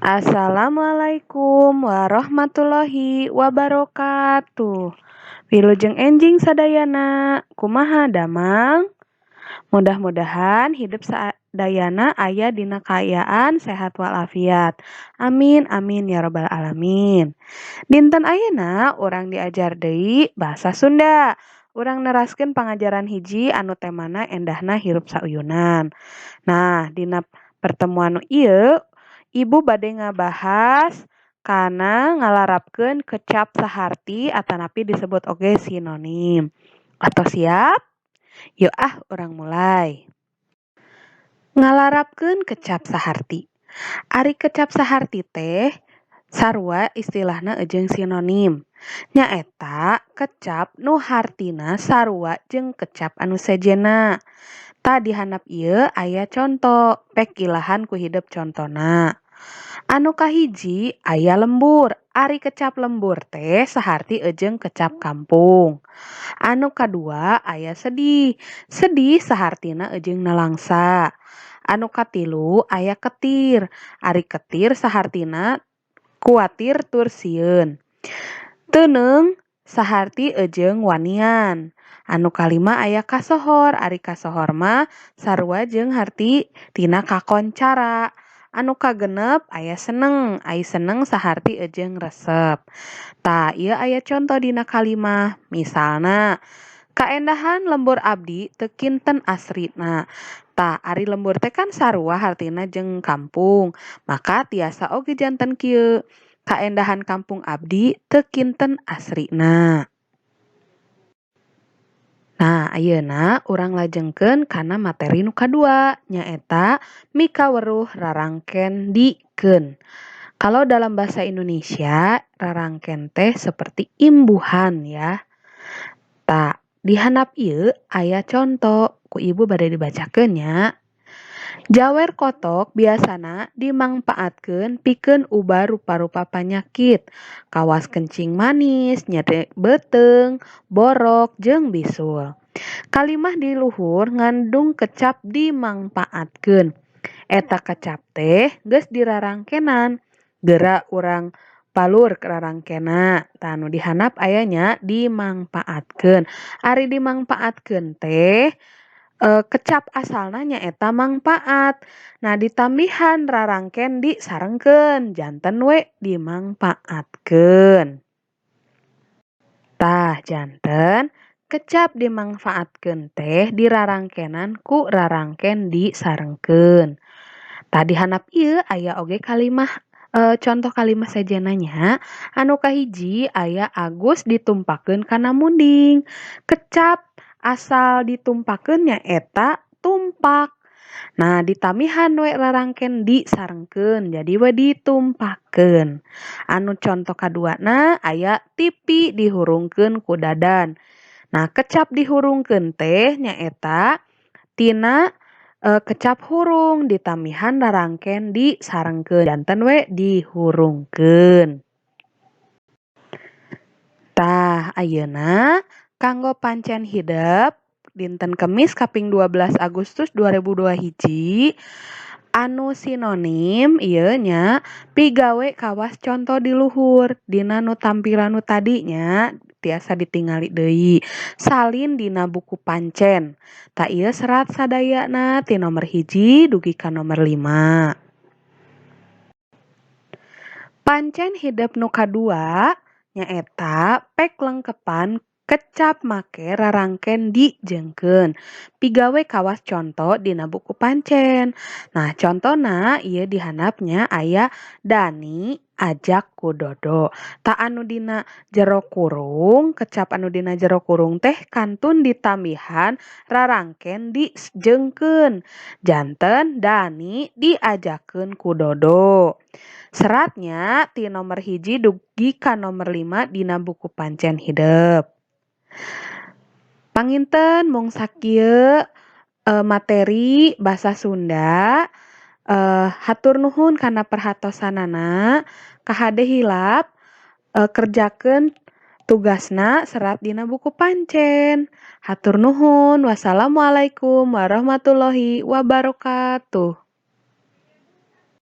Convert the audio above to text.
Assalamualaikum warahmatullahi wabarakatuh. Wilujeng enjing sadayana, kumaha damang? Mudah-mudahan hidup sadayana aya dina kaayaan sehat walafiat. Amin amin ya robbal alamin. Dinten ayeuna urang diajar deui basa Sunda. Urang neraskeun pangajaran hiji anu temana endahna hirup sauyunan. Nah, dina pertemuan nu ieu Ibu bade ngabahas kana ngalarapkeun kecap saharti atanapi disebut oge sinonim. Atos siap? Yuk ah, urang mulai. Ngalarapkeun kecap saharti. Ari kecap saharti teh sarua istilahna jeung sinonim. Nyaeta kecap nu hartina sarua jeung kecap anu sejenna. Tah, di handap ieu aya conto, pek ilahan ku hidep contona. Anu kahiji aya lembur. Ari kecap lembur teh saharti jeung kecap kampung. Anu kadua aya sedih. Sedih sahartina jeung nalangsa. Anu katilu aya ketir. Ari ketir sahartina kuatir tur sieun. Teuneung saharti jeung wanian. Anu kalima aya kasohor. Ari kasohor mah sarua jeung harti tina kakoncara. Anu kagenep aya seneng. Ari seneng saharti jeung resep. Tah, ieu aya conto dina kalimah. Misalna, "Kaendahan lembur abdi teu kinten asrina." Tah, ari lembur teh kan sarua hartina jeung kampung, maka tiasa oge janten kieu, "Kaendahan kampung abdi teu kinten asrina." Nah, ayeuna urang lajengkeun kana materi nu kadua, nyaeta mikaweruh rarangken di-keun. Kalau dalam bahasa Indonesia, rarangken teh seperti imbuhan ya. Tah, di handap ieu aya conto, ku ibu bade dibacakeun nya. Jawer kotok biasana dimangpaatkeun pikeun ubar rupa-rupa panyakit, kawas kencing manis, nyeri beuteung, borok, jeung bisul. Kalimah di luhur ngandung kecap dimangpaatkeun. Eta kecap teh geus dirarangkenan. Geura urang palur rarangkenna. Tah, nu di handap aya nya dimangpaatkeun. Ari dimangpaatkeun teh kecap asalna nyaeta mangpaat. Nah, ditambihan rarangken di sarengkeun, janten we dimangpaatkeun. Tah, janten kecap dimangfaatkeun teh dirarangkenan ku rarangken di sarengkeun. Tah, di handap ieu aya oge kalimah contoh kalimah sejenna nya. Anu kahiji aya Agus ditumpakeun kana munding. Kecap asal ditumpakeun nyaeta tumpak. Nah, ditambihan we rarangken di sarengkeun, jadi we ditumpakeun. Anu conto kaduana aya TV dihurungkeun ku Dadan. Nah, kecap dihurungkeun teh nyaeta tina kecap hurung ditambihan rarangken di sarengkeun, janten we dihurungkeun. Tah, ayeuna kanggo pancen hidep dinten Kemis kaping 12 Agustus 2021 anu sinonim ieu nya, pigawe kawas conto di luhur dina nu tampilan nu tadi nya, tiasa ditingali deui. Salin dina buku pancen. Tah, ieu serat sadayana ti nomor 1 dugi ka nomor 5. Pancen hidep nu kadua nyaeta pek lengkepan kecap make rarangken di jeung keun. Pigawe kawas conto dina buku pancen. Nah, contona ieu di handap nya aya Dani ajak ku Dodo. Tah, anu dina jero kurung, kecap anu dina jero kurung teh kantun ditambihan rarangken di jeung keun. Janten Dani diajakkeun ku Dodo. Seratnya ti nomor 1 dugi ka nomor 5 dina buku pancen hidep. Panginten mung sakieu materi basa Sunda. Hatur nuhun kana perhatosanana. Kahade hilap kerjakeun tugasna, serat dina buku pancen. Hatur nuhun. Wassalamualaikum warahmatullahi wabarakatuh.